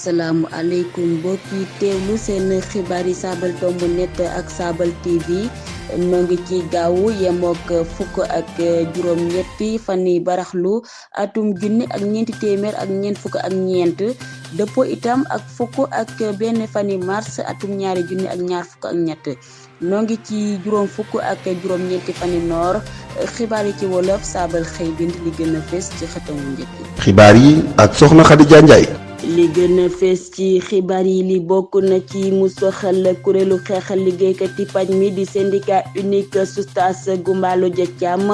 asalaamualeykum mbokki teewlu seen xibaar yi Sabal Tomb Net ak Sabal TV noo ngi ci gaawu yemook fukk ak juróom-ñetti fani baraxlu atum junni ak ñeenti téeméer ak ñeent fukk ak ñeent dëppoo itam ak fukk ak benn fani mars atum ñaari junni ak ñaar fukk ak ñett noo ngi ci juróom fukk ak juróom-ñeenti fani noor xibaar yi ci wolof Sabal xëy bind li gën a fës ci xëtamu njëkk xibaar yi ak soxna Khadija Ndiaye. li gën a fees ci xibaar yi li bokk na ci mu soxal kuréelu xeexal liggéeykat yi paj mi di syndicat unique SUTSAS gu Mballo Dia Thiam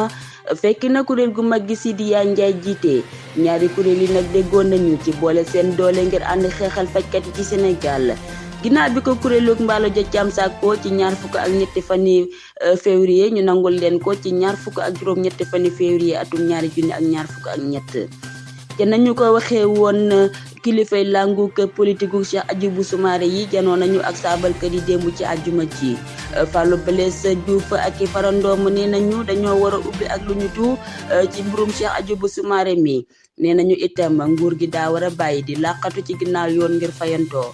fekk na kuréel gu mag gi Sidiya Ndiaye jiite ñaari kuréel yi nag déggoon nañu ci boole seen doole ngir ànd xeexal fajkat yi ci Sénégal ginnaaw bi ko kuréelu Mballo Dia Thiam sàkkoo ci ñaar fukk ak ñetti fani février ñu nangul leen ko ci ñaar fukk ak juróom-ñetti fani février atum ñaari junni ak ñaar fukk ak ñett te nañu ko waxee woon kilifay languk politique Cheikh Hadjibou Soumaré yi janoo nañu ak saabalkat yi démb ci àjjuma ci Fallou Blaise Diouf ak i farandoom nee nañu dañoo war a ubbi ak lu ñu tu ci mbirum Cheikh Hadjibou Soumaré mi nee nañu itam nguur gi daa war a bàyyi di làqatu ci ginnaaw yoon ngir fayantoo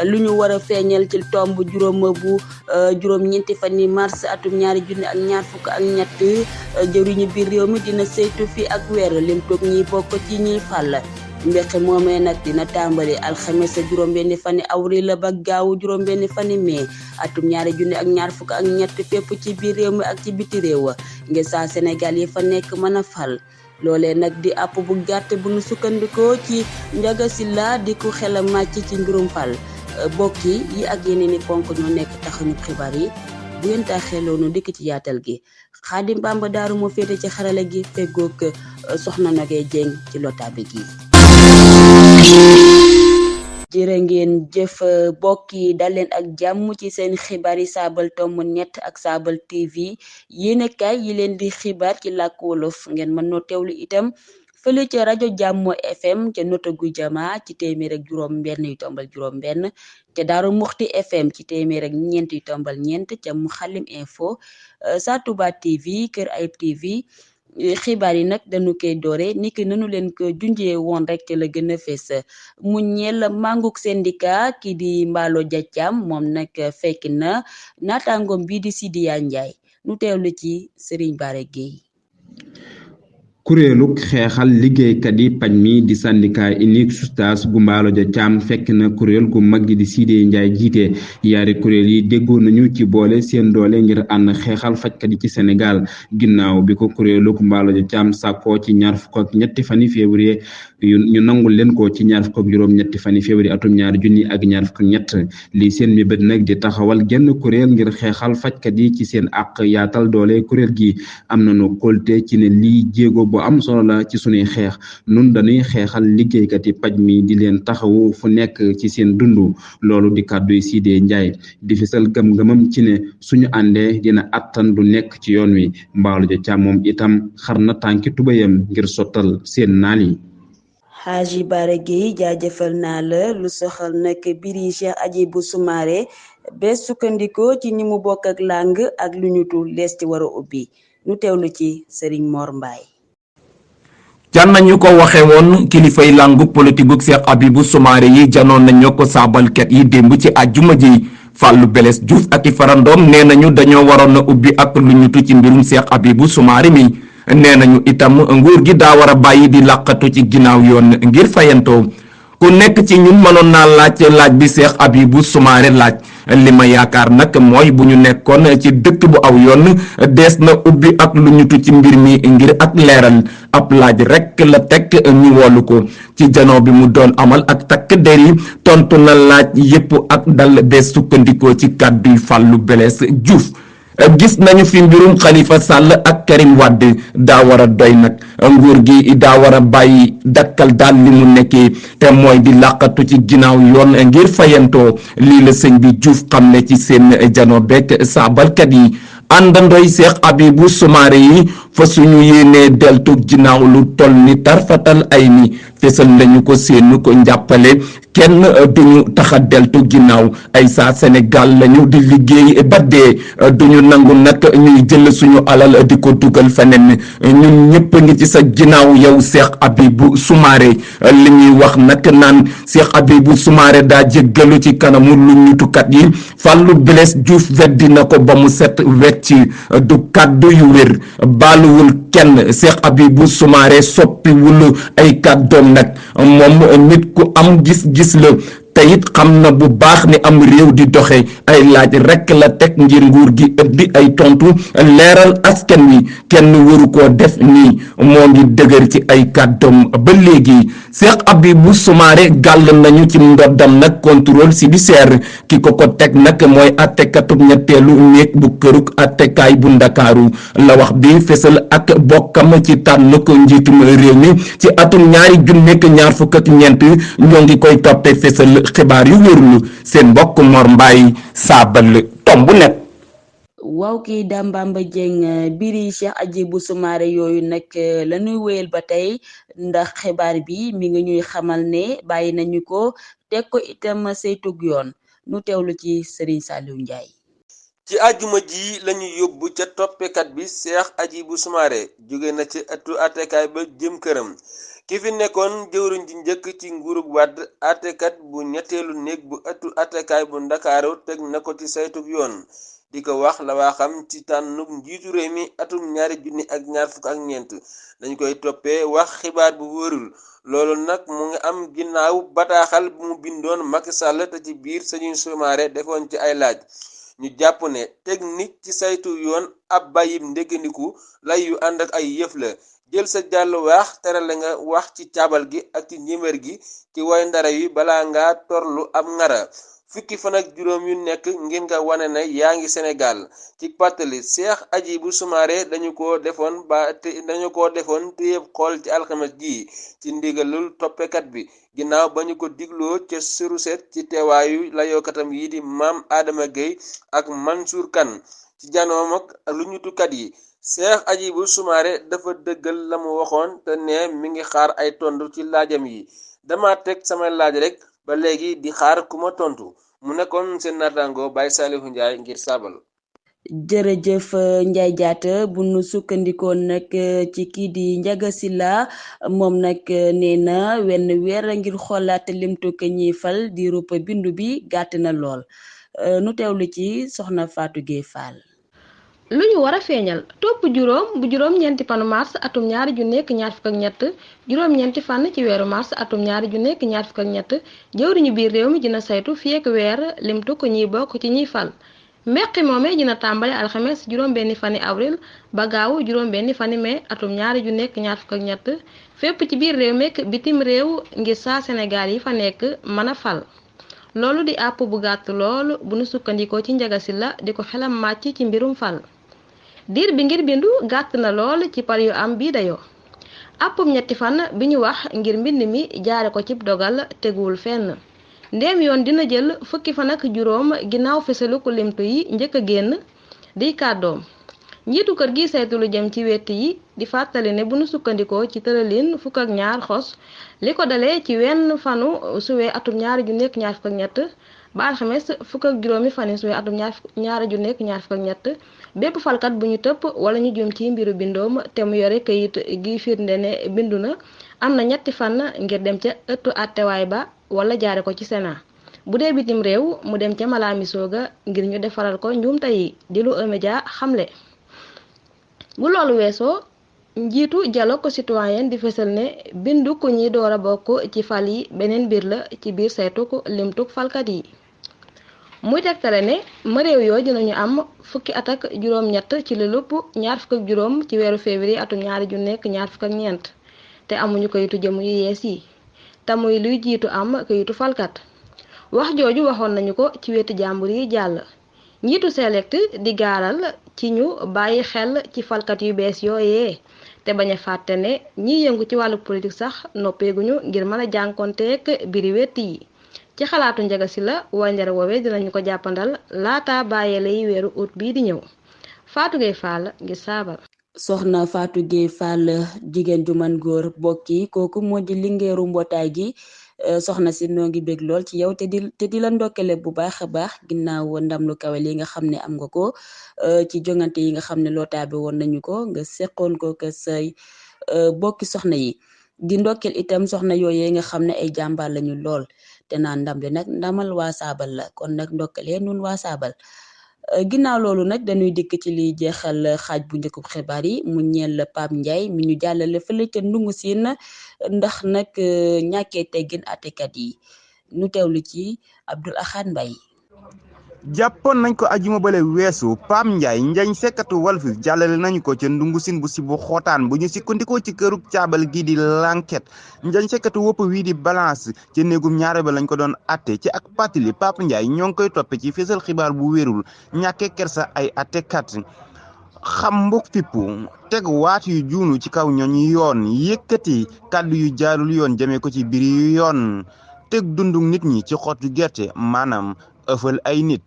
lu ñu war a feeñal ci tomb juróom-ñeenti fani mars atum ñaari junni ak ñaar fukk ak ñett jëwriñu biir réew mi dina saytu fi ak weer lim toog ñiy bokk ci ñiy fàll mbexe moomee nag dina tàmbali alxames juróom-benni fani avril ba gaawu juróom-benni fani mai atum ñaari junni ak ñaar fukk ak ñett fépp ci biir réew mi ak ci biti réew ngir saa Sénégal yi fa nekk mën a fal loolee nag di àpp bu gàtt bu nu sukkandikoo ci Njaga Silla di ko xel a màcc ci mbirum fal bokki yi ak yeneen i ponk ñoo nekk taxañu xibaar yi bu ngeen taaxeeloo nu dikk ci yaatal gi Xaadim Bamba Daaru moo féete ci xarala gi feggoog soxna Nogay Jeng ci lotaabe gi jërë ngeen jëf bokki dal leen ak jàmm ci seen xibaar yi Sabal Tomb Net ak Sabal TV yéenekaay yi leen di xibaar ci làkk wolof ngeen mën noo teewlu itam fële ca rajo Jàmmo FM ca Notagu Jama ci téeméer ak juróom-benn yu tombal juróom-benn ca Daaru Muxti FM ci téeméer ak ñeent yu tombal ñeent ca Muxalim Info Sa Touba TV Kër Ayib TV xibaar yi nag dañu koy doore niki nanu leen ko junjee woon rek te la gën a fees mu ñeel mànguk syndicat ki di Mballo Dia Thiam moom nag fekk na naataangoom bii di Sidiya Ndiaye nu teewlu ci Serigne Bara Gueye kuréelu xeexal liggéeykat yi paj mi di syndicat unique SUTSAS gu Mballo Dia Thiam fekk na kuréel gu mag gi di Sidiya Ndiaye jiite yaari kuréel yi déggoo nañu ci boole seen doole ngir ànd xeexal fajkat yi ci Sénégal ginnaaw bi ko kuréelu gu Mballo Dia Thiam sàkkoo ci ñaar fukk ak ñetti fani février ñu nangul leen ko ci ñaar fukk ak juróom-ñetti fani février atum ñaari junni ak ñaar fukk ak ñett lii seen mébét nag di taxawal genn kuréel ngir xeexal fajkat yi ci seen àq yaatal doole kuréel gi am nañu kóolte ci ne lii jéego bu am solo la ci sunuy xeex nun dañuy xeexal liggéeykat yi paj mi di leen taxawu fu nekk ci seen dundu loolu di kàdduy Sidiya Ndiaye di fisal gëm-gëmam ci ne suñu àndee dina attan du nekk ci yoon wi Mballo Dia Thiam moom itam xar na tànki tubayam ngir sottal seen naal yi Haji Bara Gueye jaajëfal naa la lu soxal nag biri Cheikh Hadjibou Soumaré bee sukkandikoo ci ñi mu bokk ak làng ak lu ñu tu lees ci war a ubbi nu teewlu ci Serigne Mor Mbaye jan nañu ko waxe woon kilifay làngu politique Cheikh Hadjibou Soumaré yi janoon nañu ko saabalkat yi démb ci àjjuma ji Fallou Blaise Diouf ak i farandoom nee nañu dañoo waroon a ubbi ak lu ñu tu ci mbirum Cheikh Hadjibou Soumaré mi nee nañu itam nguur gi daa war a bàyyi di làqatu ci ginnaaw yoon ngir fayantoo ku nekk ci ñun mënoon naa laaj bi Cheikh Hadjibou Soumaré laaj li ma yaakaar nag mooy bu ñu nekkoon ci dëkk bu aw yoon dees na ubbi ak lu ñutu ci mbir mi ngir ak leeral ab laaj rek la teg ñu wolu ko ci janoo bi mu doon amal ak takk der yi tontu na laaj yépp ak dal bee sukkandikoo ci kàdduy Fallou Blaise Diouf gis nañu fi mbirum Khalifa Sall ak Karim Wade daa war a doy nag nguur gi daa war a bàyyi dakkal daal li mu nekkee te mooy di làqatu ci ginnaaw yoon ngir fayantoo lii la sëñ bi Diouf xam ne ci seen jano bekk saabalkat yi àndandoy Cheikh Abibou Soumaré yi fa suñu yéenee deltu ginnaaw lu toll ni tarfatal ay ni fesal nañu ko seenu ko njàppale kenn duñu taxa deltu ginnaaw ay saa Sénégal lañu di liggéey ba dee duñu nangu nag ñuy jël suñu alal di ko dugal feneen ñun ñëpp ngi ci sa ginnaaw yow Cheikh Abibou Soumaré li ñuy wax nag naan Cheikh Abibou Soumaré daa jéggalu ci kanamu lu ñutukat yi Fallou Blaise Diouf weddi na ko ba mu set wecc du kàddu yu wér baaluwul kenn Cheikh Abibou Soumaré soppiwul ay kàddoom nag moom nit ku am gis-gis la te it xam na bu baax ni am réew di doxe ay laaj rekk la teg ngir nguur gi ëddi ay tontu leeral askan wi kenn waru koo def nii moo ngi dëgër ci ay kàddoom ba léegi Cheikh Abibou Soumaré gàll nañu ci ndoddam nag contrôle judiciaire ki ko teg nag mooy attekatub ñetteelu néeg bu këruk attekaay bu Ndakaaru la wax bi fesal ak bokkam ci tànn ko njiitum réew mi ci atum 2024 ñoo ngi koy toppe fesal xibaar yu wérul seen mbokk Mor Mbaye saabal tomb net. waaw kii Dambamba Dieng biri Cheikh Abibou Soumaré yooyu nag la ñuy wéyal ba tey ndax xibaar bi mi ngi ñuy xamal ne bàyyi nañu ko teg ko itam saytug yoon nu teewlu ci Serigne Saliou Ndiaye. ci àjjuma ji lañu yóbbu ca toppekat bi Cheikh Abibou Soumaré jóge na ci ëttu àttekaay ba jëm këram. ki fi nekkoon jëwriñ ji njëkk ci nguurug Wàdd àttekat bu ñetteelu néeg bu ëttu àttekaay bu Ndakaaru teg na ko ci saytug yoon di ko wax la waa xam ci tànnug njiitu réew mi atum 2024 dañ koy toppee wax xibaar bu wóorul loolu nag mu ngi am ginnaaw bataaxal bu mu bindoon Macky Sall te ci biir Serigne Soumaré defoon ci ay laaj ñu jàpp ne teg nit ci saytu yoon ab bàyyib ndéggandiku lay yu ànd ak ay yëf la jël sa jàll waax terale nga wax ci caabal gi ak ci njéeméer gi ci way ndara yi balaa nga torlu ab ngara fukki fan ak juróom yu nekk ngir nga wane ne yaa ngi Sénégal ci pàttali Cheikh Abibou Soumaré dañu ko defoon téyeb xool ci alxames ji ci ndigalul toppekat bi ginnaaw ba ñu ko digloo ca Suruset ci teewaayu layookatam yi di Maam Adama Gueye ak Mansour Kane ci janoom ak lu ñutukat yi Cheikh Abibou Soumaré dafa dëggal la mu waxoon te ne mi ngi xaar ay tontu ci laajam yi dama teg sama laaj rek ba léegi di xaar ku ma tontu mu nekkoon seen naataango Baye Saliou Ndiaye ngir saabal. jërëjëf Ndiaye Diatta bu nu sukkandikoon nag ci kii di Ndiaga Sylla moom nag nee na wenn weer ngir xoolaat limtu ke ñiy fal di rupp bindu bi gàtt na lool nu teewlu ci soxna Fatou Gueye Fall. lu ñu war a feeñal topp juróom-ñeenti fanu mars atum 2023 juróom-ñeenti fan ci weeru mars atum 2023 jëwriñu biir réew mi dina saytu fii ak weer limtu ko ñiy bokk ci ñiy fal mbeqi moomee dina tàmbale alxames juróom-benni fani avril ba gaawu juróom-benni fani mai atum 2023 fépp ci biir réew mekk bitim réew ngir saa Sénégal yi fa nekk mën a fal loolu di àpp bu gàtt loolu bu nu sukkandikoo ci Ndiaga Sylla di ko xelam màcc ci mbirum fal diir bi ngir bindu gàtt na lool ci par yu am bii dayoo àppum ñetti fan bi ñu wax ngir mbind mi jaare ko cib dogal teguwul fenn ndéem yoon dina jël fukki fan ak juróom ginnaaw fesalu ko limtu yi njëkk a génn di kàddoom njiitu kër gi saytu lu jëm ci wett yi di fàttali ne bu nu sukkandikoo ci tëralin fukk ak ñaar xos li ko dalee ci wenn fanu suwee atum 2023 ba alxames fukk ak juróomi fani suwee atum 2023 bépp falkat bu ñu tëpp wala ñu jum ci mbiru bindoom te mu yore kayit gi firnde ne bindu na am na ñetti fan ngir dem ca ëttu àttewaay ba wala jaare ko ci Sénat bu dee bitim réew mu dem ca Malaamisoo ga ngir ñu defaral ko njuumte yi di lu eMédia xamle bu loolu weesoo njiitu dialogue citoyen di fësal ne bindu ku ñi door a bokk ci fal yi beneen mbir la ci biir saytuk limtuk falkat yi muy tegtale ne ma réew yoo dinañu am fukki at ak juróom-ñett ci li lupp 25 ci weeru février atum 2024 te amuñu kayitu jëm yu yees yi te muy luy jiitu am kayitu falkat wax jooju waxoon nañu ko ci wetu jàmbur yi jàll njiitu select di gaaral ci ñu bàyyi xel ci falkat yu bees yooyee te bañ a fàtte ne ñiy yëngu ci wàllu politique sax noppeeguñu ngir mën a jànkonteek biri wett yi ci xalaatu Ndiaga Sylla wanjare woowee dinañu ko jàppandal laata bàyyee lay weeru août bii di ñëw Fatou Gueye Fall ngir saabal. soxna Fatou Gueye Fall jigéen ju man góor bokki kooku moo di lingeeru mbootaay gi soxna si noo ngi bég lool ci yow te di la ndokkale bu baax a baax ginnaaw ndam lu kawe li nga xam ne am nga ko ci jongante yi nga xam ne lootaabe woon nañu ko nga seqoon ko ke say bokki soxna yi di ndokkeel itam soxna yooyee nga xam ne ay jàmbaar lañu lool te naan ndam li nag ndamal waa saabal la kon nag ndokkalee nun waa saabal ginnaaw loolu nag dañuy dikk ci liy jeexal xaaj bu njëkkub xibaar yi mu ñeel Pape Ndiaye mi ñu jàllale fële ca Ndungu Siin ndax nag ñàkkee teggin àttekat yi nu teewlu ci Abdoul Ahad Mbaye jàppoon nañ ko ajuma bale weesu Pape Ndiaye njañ sekkatu Walf jàllale nañu ko ca Ndungu Siin bu si bu xootaan bu ñu sikkandikoo ci kërub caabal gi di l'enquête njañ sekkatu wopp wii di balance ci néegum ñaare ba lañ ko doon atte ci ak pàttali Pape Ndiaye ñoo ngi koy toppe ci fésal xibaar bu wérul ñàkkee kersa ay attekat xam mbokk fippu teg waat yu juunu ci kaw ñooñ yoon yëkkati kàddu yu jaarul yoon jëmee ko ci biir yu yoon teg dundu nit ñi ci xottu gerte maanaam ëffal ay nit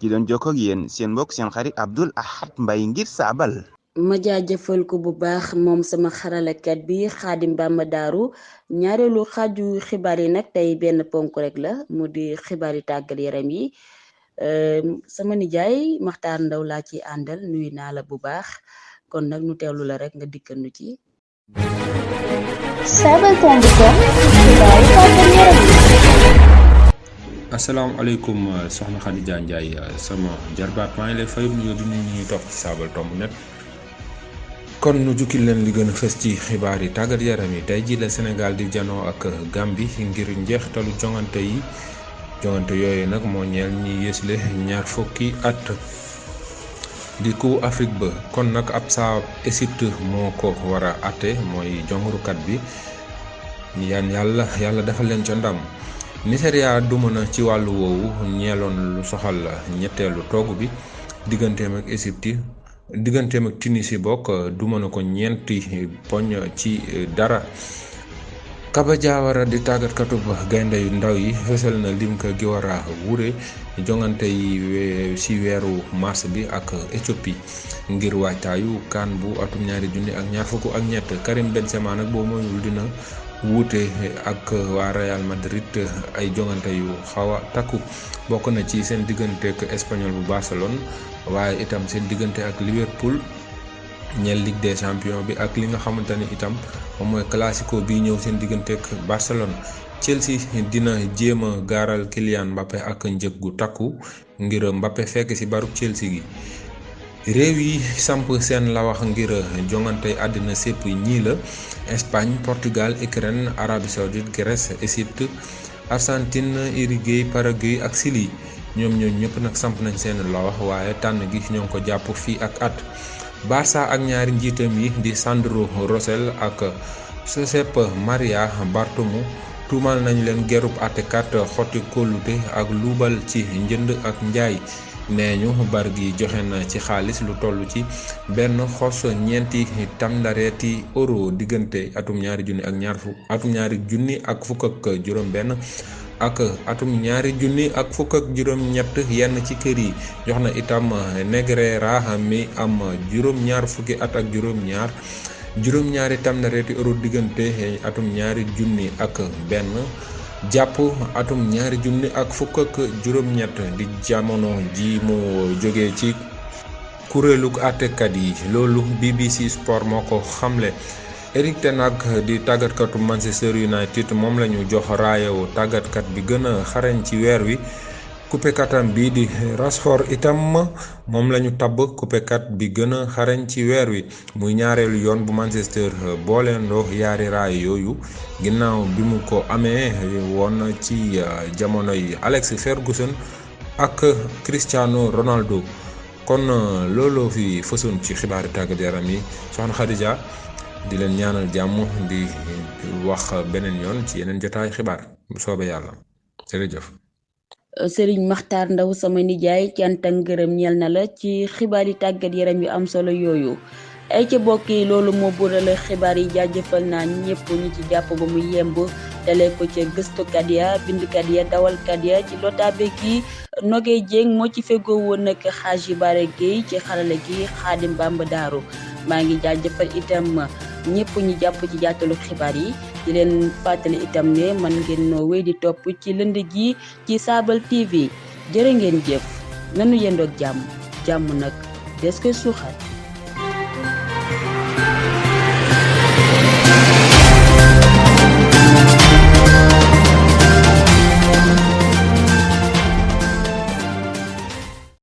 ki doon jokkoo ak yéen seen mbokk seen xarit Abdoul Ahad Mbaye ngir saabal. ma jaajëfal ko bu baax moom sama xaralakat bi Xaadim Bamba Daaru ñaareelu xaaju xibaar yi nag tey benn ponk rek la mu di xibaar yi tàggat yaram yi sama nijaay Maxtaar Ndaw laa ci àndal nuyu naa la bu baax kon nag nu teewlu la rek nga dikkal nu ci. Saabal.com xibaar yi tàggat yaram yi. asalaamaaleykum soxna Khadija Ndiaye sama jarbaat maa ngi lay fay nuyoo di nuyu ñuy topp ci Saabal.net kon nu jukkil leen li gën a fës ci xibaar yi tàggat yaram yi tey jii la Sénégal di janoo ak Gambie ngir njeextalu jongante yooyu nag moo ñeel ñi yësle ñaar fukki at di Coupe Afrique ba kon nag ab saa Égypte moo ko war a atte mooy jongurukat bi ñaan yàlla defal leen ca ndam. Nigeria duma na ci wàllu woowu ñeeloon lu soxal ñetteelu toogu bi digganteem ak Égypte digganteem ak Tunisie bokk duma na ko ñeenti poñ ci dara. Kaba Diawara di tàggatkatu gaynde yu ndaw yi fësal na lim ka gi war a wure jongante yi ci weeru mars bi ak Éthiopie ngir waajtaayu CAN bu atum 2023. Karim Benzema nag boo moyul dina wuute ak waa Real Madrid ay jongante yu xaw a takku bokk na ci seen diggante ak Espagnol bu Barcelone waaye itam seen diggante ak Liverpool ñeel Ligue des Champions bi ak li nga xamante ni itam moom mooy classico bi ñëw seen diggante ak Barcelone. Chelsea dina jéem a gaaral Kylian Mbappé ak njëg gu takku ngir Mbappé fekk ci barub Chelsea gi. réew yi samp seen la wax ngir jongante àddina sépp ñii la Espagne, Portugal, Ukraine, Arabie Saoudite, Grèce, Égypte, Argentine, Uruguay, Paraguay ak Chili ñoom ñëpp nag samp nañ seen la wax waaye tànn gi ñoo ngi ko jàpp fii ak at. Barça ak ñaari njiitam yi di Sandro Rosell ak Josep Maria Bartomeu tuumal nañ leen gerub àttekat xotti kóllute ak luubal ci njënd ak njaay. nee ñu Bargui joxe na ci xaalis lu toll ci benn xos ñeenti tamdareeti euro diggante atum 2020 ak fukk ak juróom-benn ak atum 2023 yenn ci kër yi jox na itam Negreira mi am juróom-ñaar fukki at ak juróom-ñaari tamdareeti euro diggante atum 2001 jàpp atum 2023 di jamono ji mu jóge ci kuréelu àttekat yi loolu BBC Sport moo ko xamle. Erik ten Hag di tàggatkatu Manchester United moom lañu jox raayawu tàggatkat bi gën a xarañ ci weer wi. coupeekatam bi di Rashford itam moom lañu tabb coupeekat bi gën a xarañ ci weer wi muy ñaareelu yoon bu Manchester booleendoo yaari raay yooyu ginnaaw bi mu ko amee woon ci jamonoy Alex Ferguson ak Cristiano Ronaldo. kon looloo fi fësoon ci xibaari tàggat yaram yi soxna Khadija di leen ñaanal jàmm di wax beneen yoon ci yeneen jotaay xibaar bu soobee yàlla jërëjëf. Serigne Makhtar Ndaw sama nijaay cant ak ngërëm ñeel na la ci xibaar yi tàggat yaram yu am solo yooyu ay ca bokk yi loolu moo burale xibaar yi jaajëfal naa ñëpp ñi ci jàpp ba mu yemb dalee ko ca gëstukat ya bindkat ya dawalkat ya ci lotaabe gi Nogay Dieng moo ci fegoo woon nag Xaaji Bare Gueye ci xarala gi Xaadim Bamba Daaru maa ngi jaajëfal itam ñëpp ñu jàpp ci jàttalu xibaar yi di leen fàttali itam ne man ngeen noo wéy di topp ci lënd gi ci Saabal TV jërë ngeen jëf nanu yendoog jàmm nag des koy suuxat